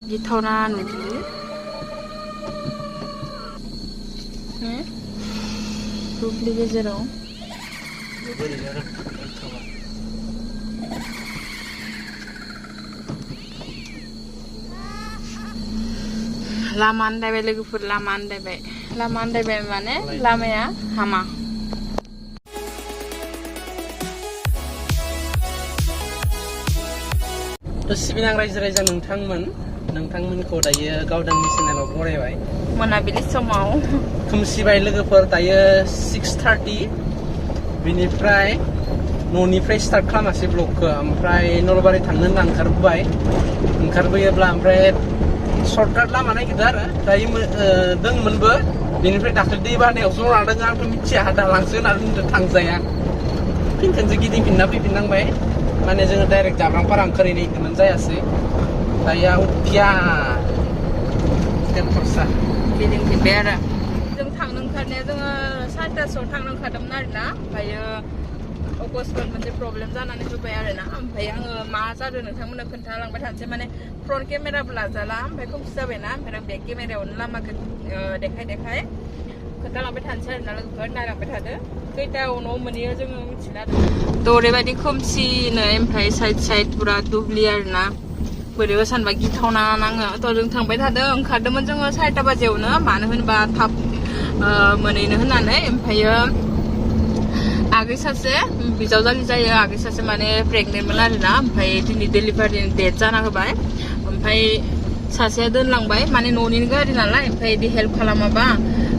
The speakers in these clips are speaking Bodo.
गिथावना नुदों दुब्लि गेजेराव लामा आन्दायबाय लोगोफोर लामा आन्दायबाय माने लामाया हामा सिबिनां रायजो राजा नोंथांमोनखौ दायो गावदांनि चेनेलाव बरायबाय मोनाबिलि समाव खोमसिबाय लोगोफोर दायो 6:30 बिनिफ्राय न'निफ्राय स्टार्ट खालामासै ब्लगखौ ओमफ्राय नलबारि थांनो होनना ओंखारबोयोब्ला ओमफ्राय सर्टकाट लामा नागिरदों आरो दायो दंमोनबो बेनिफ्राय दाख्लै दै बानायाव जना दङ आंथ' मिथिया दालांसो होननानै बुंदों थांजाया फिन खनसे गिदिंफिनना फैफिननांबाय माने जोङो डाइरेक्ट जाब्रांपारा ओंखारहैनो नागिरदोंमोन जायासै दायो उथिया खरसा गिदिंफिनबाय आरो जों थांनो ओंखारनाया जोङो 7:30 थांनो ओंखारदोंमोन आरोना ओमफ्रायो अगस्टआव मोनसे प्रब्लेम जानानै होबाय आरोना ओमफ्राय आङो मा जादों नोंथांमोननो खोन्थालांबाय थानोसै माने फ्रन्ट केमेराबो लाजाला ओमफ्राय खोमसि जाबायना ओमफ्राय आं बेक केमेरायावनो लामाखौ देखाय खोन्थालांबाय थानोसै आरोना लोगोफोर नायलांबाय थादो खैथायाव न'आव मोनहैयो जोङो मिथिला थ' ओरैबायदि खोमसिनो ओमफ्राय साइड पुरा दुब्लि आरोना बोरैबा सानबा गिथावना नाङो थ' जों थांबाय थादों ओंखारदोंमोन जोङो 4टा बाजियावनो मानो होनबा थाब मोनहैनो होननानै ओमफ्रायो आगै सासे बिजावजालि जायो आगै सासे माने प्रेगनेन्टमोन आरोना ओमफ्राय दिनै डेलिभारिनि डेट जाना होबाय ओमफ्राय सासेया दोनलांबाय माने न'निनो गारि नालाय ओमफ्राय बिदि हेल्प खालामाबा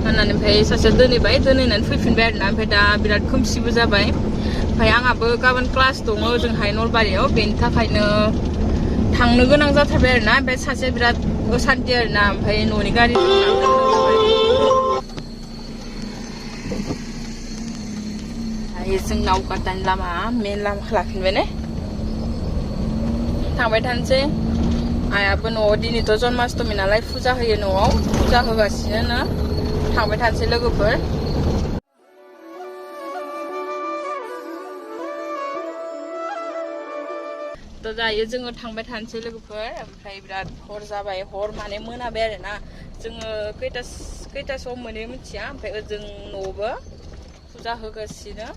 होननानै ओमफ्राय सासेया दोनहैनानै फैफिनबाय आरोना ओमफ्राय दा बिराद खोमसिबो जाबाय ओमफ्राय आंहाबो गाबोन क्लास दङ ओजोंहाय नलबारियाव बेनि थाखायनो थांनो गोनां जाथारबाय आरोना ओमफ्राय सासेया बिराद असान्थि आरोना ओमफ्राय न'नि गारिजों जों नावकाटानि लामा मेन लामाखौ लाफिनबाय ने थांबाय थानोसै आइयाबो न'आव दिनैथ' जन्माष्टमि नालाय फुजा होयो न'आव फुजा होगासिनो थांबाय थानोसै लोगोफोर थ' दायो जोङो थांबाय थानोसै लोगोफोर ओमफ्राय बिराद हर जाबाय हर माने मोनाबाय आरोना जोङो खैथासोआव मोनो मिथिया ओमफ्राय ओजों न'आवबो फुजा होगासिनो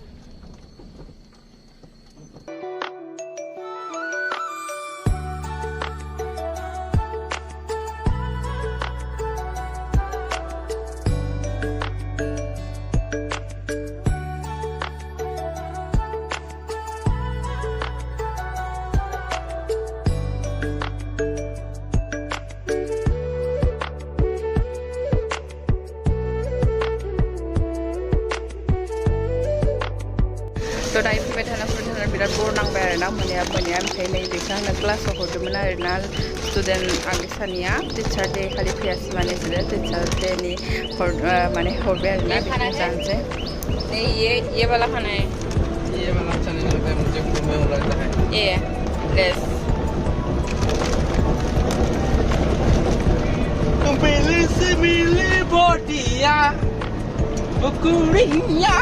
थ' दायो फैबाय थाना बिराद बर नांबाय आरोना मोनाया ओमफ्राय नै बेखौ आंनो क्लासाव हरदोंमोन आरोना स्टुडेन्ट आगै सानैया टिचार डे खालि फैयासै माने बिसोरो टिचार डेनि माने हरबाय आरोना बेखौ जानोसै ये वाला खाना है ये वाला अच्छा नहीं लगता है मुझे मुंह में हो लगता है ये लेस पहले से मिले बोटिया बुकुरिया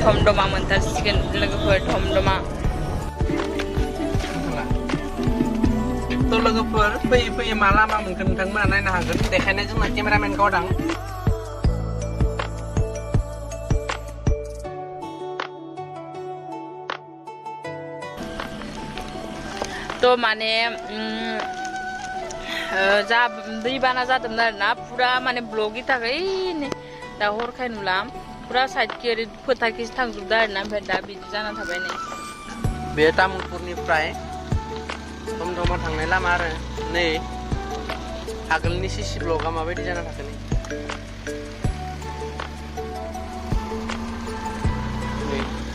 धमधमा मोनथारसिगोन लोगोफोर धमधमा थ' लोगोफोर फैयै मा लामा मोनगोन नोंथांमोना नायनो हागोन देखायनाय जोंना केमेरामेन गावदां थ' माने जा दैबाना जादोंमोन आरोना पुरा माने ब्लगनि थाखाय दा हरखाय नुला पुरा साइडखि ओरै फोथारखिसो थांजोबदों आरोना ओमफ्राय दा बिदि जाना थाबाय नै बे तामुलपुरनिफ्राय धमधमा थांनाय लामा आरो नै आगोलनि सिसि ब्लगा माबायदि जाना थाखो नै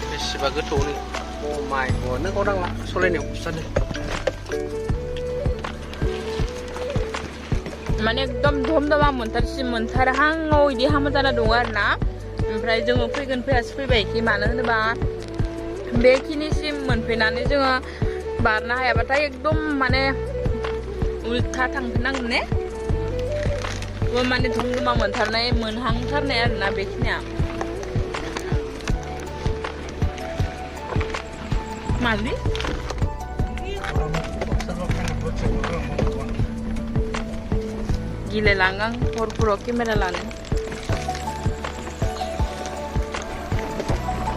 बेसेबा गोथौ नै अ माय गड नों गावदांला सलायनायाव जादों माने एकदम धमधमा मोनथारहाङाव बिदि हामा जाना दङ आरोना ओमफ्राय जोङो फैगोन फैयासो फैबायखि मानो होनोबा बेखिनिसिम मोनफैनानै जोङो बारनो हायाबाथाय एकदम माने उल्था थांफिननांगोन ने माने धमधमा मोनहांथारनाय आरोना बेखिनिया Mali. Gile langang puro kamera lane.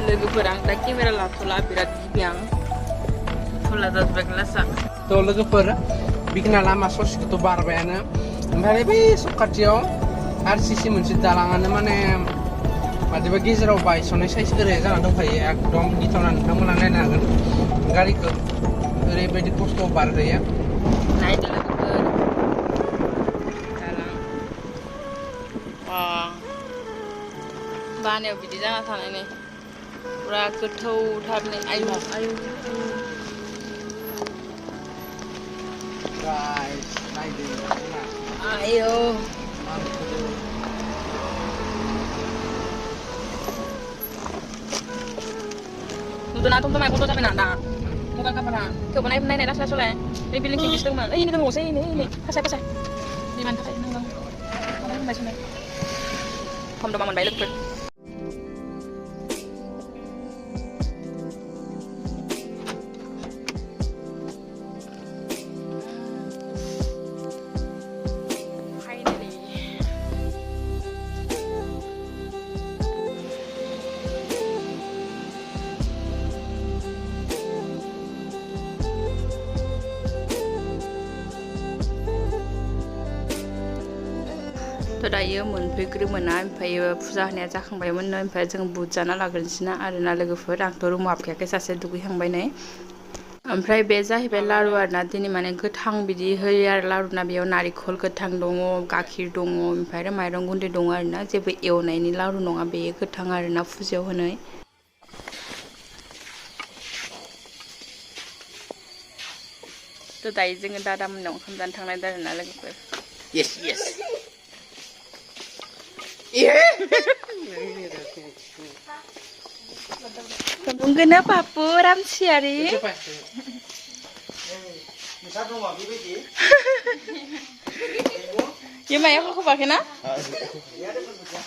Lagu perang tak kamera lah thola birat biang. Thola das beglasa. To लोगोफोर बिगना लामा ससेखौथ' बारबायानो ओमफ्राय बै सखाथियाव आरसिसि मोनसे दालाङानो माने मादिबा गेजेराव बायस'नाय साइज ओरै जाना दंखायो एकदम गिथावना नोंथांमोना नायनो हागोन गारिखौ ओरैबायदि खस्थ' बारहोयो नायदो लोगोफोर दालां बानायाव बिदि जाना थानाय नै पुरा गोथौथार नै आयु आयु guys नायदो ayo Tuh na tum mai foto sampai nanda. Bukan kapan? Coba naik dah selesai. Ini bilang kiki setengah. Ini kan ngusai ini. Kasih. Di mana kasih nang. Mana mai sini. Kamu dah makan baik lagi. To dayo मोनफैग्रोमोना ओमफ्राय फुजा होनाया जाखांबायमोन ओमफ्राय जों बुट जाना लाग्रोनोसैना आरोना लोगोफोर आंथ' रुमाव हाबखायाखै सासे दुगैखांबाय नै ओमफ्राय बे जाहैबाय लारु आरोना दिनै माने गोथां बिदि होयो आरो लारुना बेयाव नारिखल गोथां दङ गाखिर दङ ओमफ्राय आरो माइरं गुन्दै दङ आरोना जेबो एवनायनि लारु नङा बेयो गोथां आरोना फुजायाव होनाय to दायो जोङो दादा मोननाव ओंखाम जानो थांनाय आरोना लोगोफोर yes Mungkin apa Ram siari? Ya Maya aku pakai na?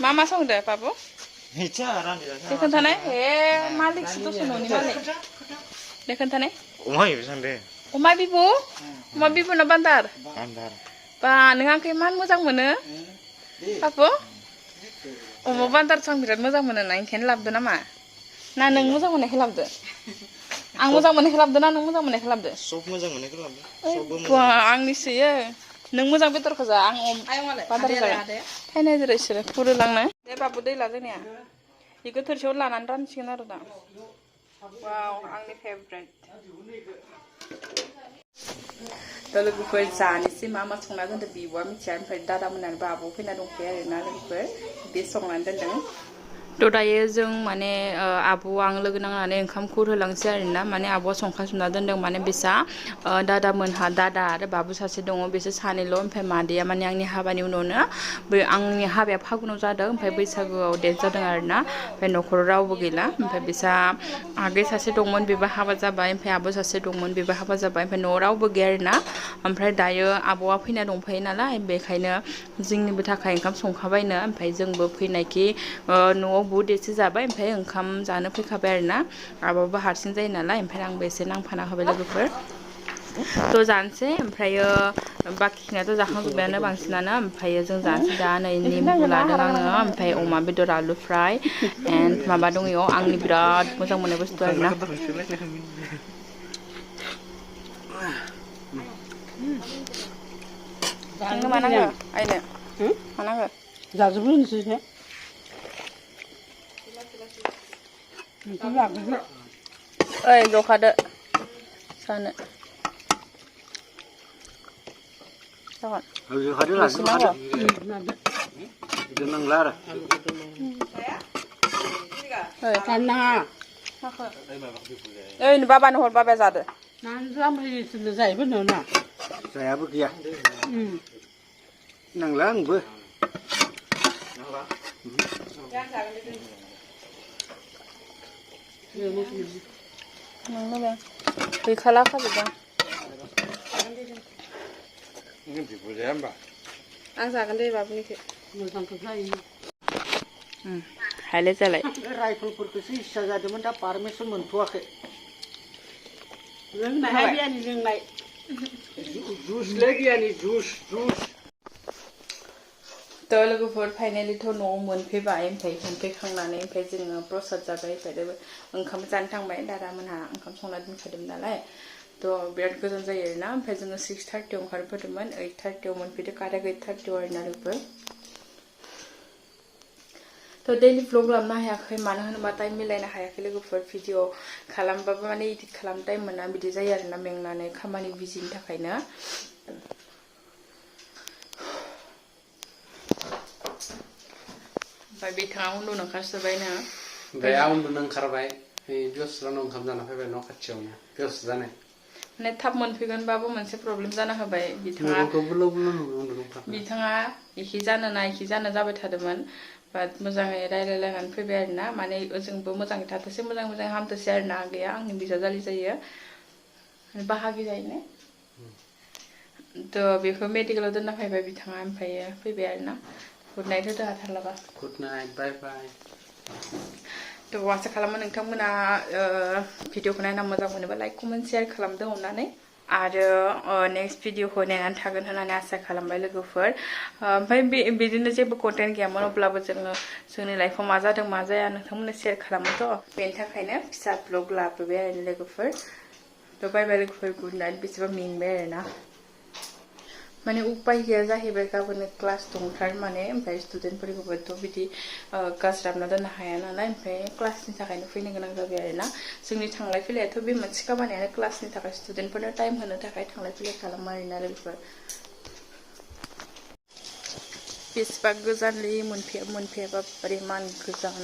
Mama song deh Papu? Dekan tanah? Malik situ sunoni Malik. Dekan tanah? Umay bisa deh. Umay bibu na bandar. Pa nengang keman muzang mana? Papu? Oma bandar sang birat muzang mana na ingin labdo nama. Na neng muzang mana labdo? Ang muzang mana labdo na neng muzang mana labdo? Sob muzang mana labdo? Wah, ang ni sih ya. Neng muzang betul kerja ang bandar kerja. Hai nih jadi sih, pura lang na. Deh Papu deh lah ni ya. Ikut terus lah nanti sih naruh dah. Wow, ang ni favorite. Lalu gue jani sih mama songlah tuh lebih buat micin pada dalam menan babu kena dong kaya lalu gue besok nanti dong. To dayo जों माने आबौ आं लोगो नांनानै ओंखाम खुरहोलांसै आरोना माने आबौआ संखाजोबना दोनदों माने बिसा दादा मोनहा दादा आरो बाबु सासे दङ बिसोर सानैल' ओमफ्राय मादैया माने आंनि हाबानि उनावनो आंनि हाबाया फागुनाव जादों ओमफ्राय बैसागोआव डेट जादों आरोना ओमफ्राय न'खराव रावबो गैला ओमफ्राय बिसा आगै सासे दंमोन बेबो हाबा जाबाय ओमफ्राय आबौ सासे दंमोन बेबो हाबा जाबाय ओमफ्राय न'आव रावबो गैया आरोना ओमफ्राय दायो आबौआ फैना दंफायो नालाय बेखायनो जोंनिबो थाखाय ओंखाम संखाबायनो ओमफ्राय जोंबो फैनायखि न'आव बुट एसे जाबाय ओमफ्राय ओंखाम जानो फैखाबाय आरोना आबाबो हारसिं जायो नालाय ओमफ्राय आंबो एसे नांफाना होबाय लोगोफोर थ' जानोसै ओमफ्रायो बाखिखिनियाथ' जाखांजोब्बायानो बांसिनानो ओमफ्रायो जों जानोसै दा नै निमबु लादों आङो ओमफ्राय अमा बेदर आलु फ्राय एन्ड माबा दङ इयाव आंनि बिराद मोजां मोननाय बुस्थु आरोना नोंनो मा नांगौ आइनो मा नांगौ जाजोबो होनोसै ओइ जखादो जानो ओइ बाबानो हर बाबाया जादो जायाबो गैया नांला आंबो गैखाला खाजोबदां आं जागोन दे बाबुनिखौ हायलाय जालाय राइफलफोरखौसो इस्सा जादोंमोन दा पारमिसन मोनथ'वाखै रोंनाय बियानि रोंनाय जुसलै बियानि जुस थ' लोगोफोर फाइनालिथ' न'आव मोनफैबाय ओमफ्राय मोनफैखांनानै ओमफ्राय जोङो प्रसाद जाबाय ओमफ्राय ओंखाम जानो थांबाय दादामोनहा ओंखाम संना दोनखादोंमोन नालाय थ' बिराद गोजान जायो आरोना ओमफ्राय जोङो 6:30 ओंखारबोदोंमोन 8:30 मोनफैदों कारेक्ट 8:30 आरोना लोगोफोर थ' दैलि भ्लग लाबोनो हायाखै मानो होनोबा टाइम मिलायनो हायाखै लोगोफोर भिडिअ खालामबाबो माने इडिट खालामनो टाइम मोना बिदि जायो आरोना मेंनानै खामानि बिजिनि थाखायनो ओमफ्राय बिथाङा उन्दुनो ओंखारसोबायनो ओमफ्राय आं उन्दुनो ओंखारबाय बेयावसो ओंखाम जाना फैबाय न' खाथियावनो बेयावसो जानाय माने थाब मोनफैगोनबाबो मोनसे प्रब्लेम जाना होबाय बिथाङा इखि जानो ना इखि जानो जाबाय थादोंमोन बाट मोजाङै रायलायलायनानै फैबाय आरोना माने ओजोंबो मोजाङै थाथोंसै मोजाङै हामथोंसै आरोना गैया आंनि बिजावजालि जायो बाहागि जायोने थ' बेखौ मेडिकेलाव दोनना फैबाय बिथाङा ओमफ्रायो फैबाय आरोना गुड नाइट होदो हाथारलाबा गुड नाइट बाय बाय थ' आसा खालामो नोंथांमोना भिडिअखौ नायना मोजां मोनोबा लाइक कमेन्ट शेयार खालामदो अननानै आरो नेक्स्ट भिडिअखौ नायनानै थागोन होननानै आसा खालामबाय लोगोफोर ओमफ्राय बिदिनो जेबो कन्टेन्ट गैयामोन अब्लाबो जोङो जोंनि लाइफआव मा जादों मा जाया नोंथांमोननो शेयार खालामोथ' बेनि थाखायनो फिसा भ्लग लाबोबाय आरो लोगोफोर थ' बाय बाय लोगोफोर गुड नाइट बेसेबा मेंबाय आरोना माने उपाय गैया जाहैबाय गाबोन क्लास दंथार माने ओमफ्राय स्टुडेन्टफोरखौबोथ' बिदि गाज्राबना दोननो हाया नालाय ओमफ्राय क्लासनि थाखायनो फैनो गोनां जाबाय आरोना जोंनि थांलाय फैलायाथ' बे मोनसे खामानियानो क्लासनि थाखाय स्टुडेन्टफोरनो टाइम होनो थाखाय थांलाय फैलाय खालामो आरोना लोगोफोर बेसेबा गोजानलै मोनफैयाबा बोरै मान गोजान